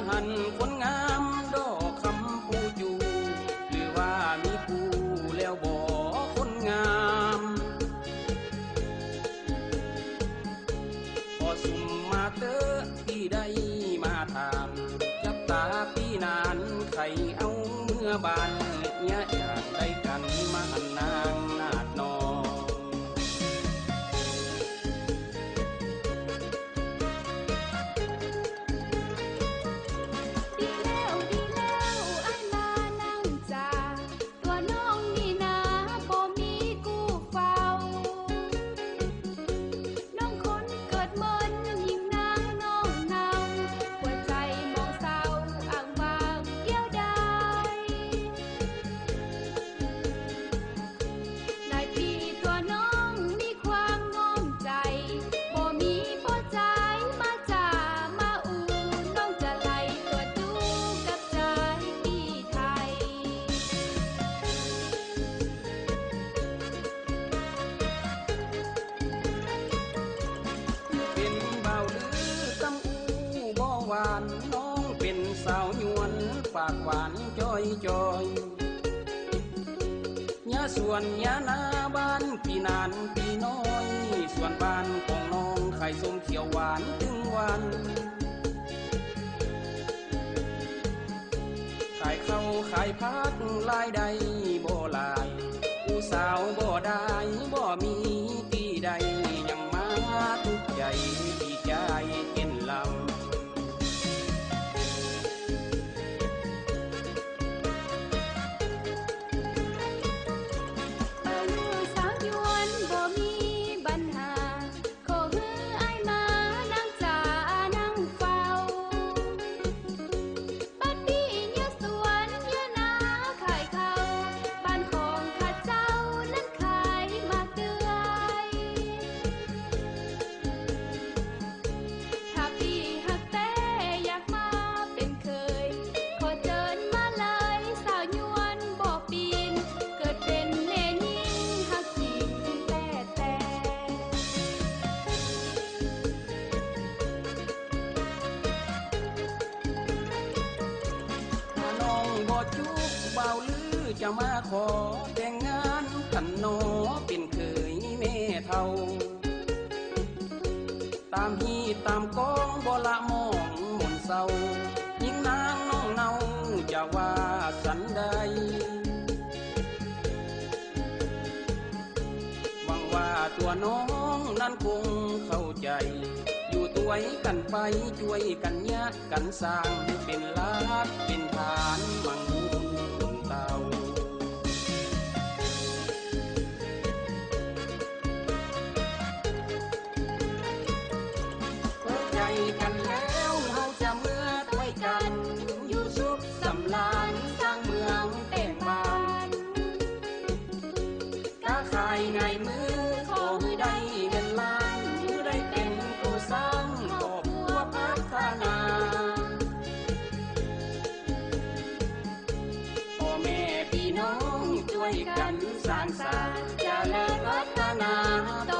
ຫັ້ນຄົນງາມດອກຄຳປູຈູ ຫຼືວ່າມີຄູ່ແລ້ວບໍຄົນງາມ? ຂໍຊຸມມາເຕີ ປີໃດມາຖາມ ຈັບຕາປີນານ ໃຄ່ເອົາເມືອບ້ານ ຍະຢາກໄດ້ກັນ ມາຫັ້ນນາງນາດນ້ອງ. ດີແລ້ວ ດີແລ້ວ ອ້າຍມານາງຈາ ຕົວນ້ອງນີ້ນາບໍ່ມີຄູ່ເຝົ້າ ນ້ອງຄົນເກີດເມີນ ຍິງນາງນ້ອງເນົ່າ ຫົວໃຈມອງເສົ້າ ອ້າງວ້າງດຽວດາຍ. ຫຼາຍປີຕົວນ້ອງມີຄວາມງອມໃຈ ບໍ່ມີພໍ່ຊາຍມາຈາມາອູ ນ້ອງຈະໄລ່ຕົວຕູ້ກັບຊາຍປີໄທ. ເປັນບ່າວລືຕຳອູບໍ່ຫວານ ນ້ອງເປັນສາວຍວນ ປາກຫວານຈ່ອຍໆ. ຍາສວນຍານາບ້ານ ປີນານປີນ້ອຍ ສວນບ້ານຂອງນ້ອງ ຂາຍສົ້ມຂຽວຫວານຕຶງວັນ ຂາຍເຂົ້າຂາຍຜັກ ລາຍໄດ້ບໍ່ຫຼາຍ ຜູ້ສາວບໍ່ໄດ້ບໍ່ມີ ປີໃດຍັງມາທຸກໃຈ ປີກາຍເປັນລຳ. ບ່າວລືສາວຍວນບໍ່ມີບັນຫາ ຂໍຮືອ້າຍມານາງຈານັ່ງເຝົ້າ ບັດນີ້ຍາສວນຍານາຂາຍເຂົ້າ ບ້ານຂອງຂ້າເຈົ້ານັ້ນຂາຍໝາກເດືອຍ. ຖ້າປີຮັກແທ້ຢາກມາເປັນເຂີຍ ຂໍເຊີນມາເລີຍສາວຍວນບໍ່ປີນ ເກີດເປັນແມ່ຍິງຮັກຈິງແທ້ໆ. ຖ້ານ້ອງບໍ່ຈຸກ ບ່າວລືຈະມາຂໍແຕ່ງງານ ຄັນໜໍເປັນເຂີຍແມ່ເຖົ້າ. ຕາມຮີດຕາມກອງບໍ່ລະໝອງມົນເສົ້າ ຍິງນາງນ້ອງເນົ່າຈະວ່າສັນໃດ ຫວັງວ່າຕົວນ້ອງນັ້ນຄົງເຂົ້າໃຈ ຢູ່ຕວຍກັນໄປ ຊ່ວຍກັນຍະກັນສ້າງ ໃຫ້ເປັນຫຼັກເປັນຖານໝັ້ງບຸນເຕົ້າ. ເປີດໃຈກັນແລ້ວເຮົາຈະເມືອຕວຍກັນ ຢູ່ສຸກສຳລານສ້າງເມືອງແປງບ້ານ ຄ້າຂາຍງ່າຍມື ຂໍໃຫ້ໄດ້ເງິນລ້ານ ໃຫ້ໄດ້ເປັນຄູ່ສ້າງຄອບຄົວພັດທະນາ. ພໍ່ແມ່ພີ່ນ້ອງຊ່ວຍກັນສ້າງສາ ຈະເລີນວັດທະນາຕໍ່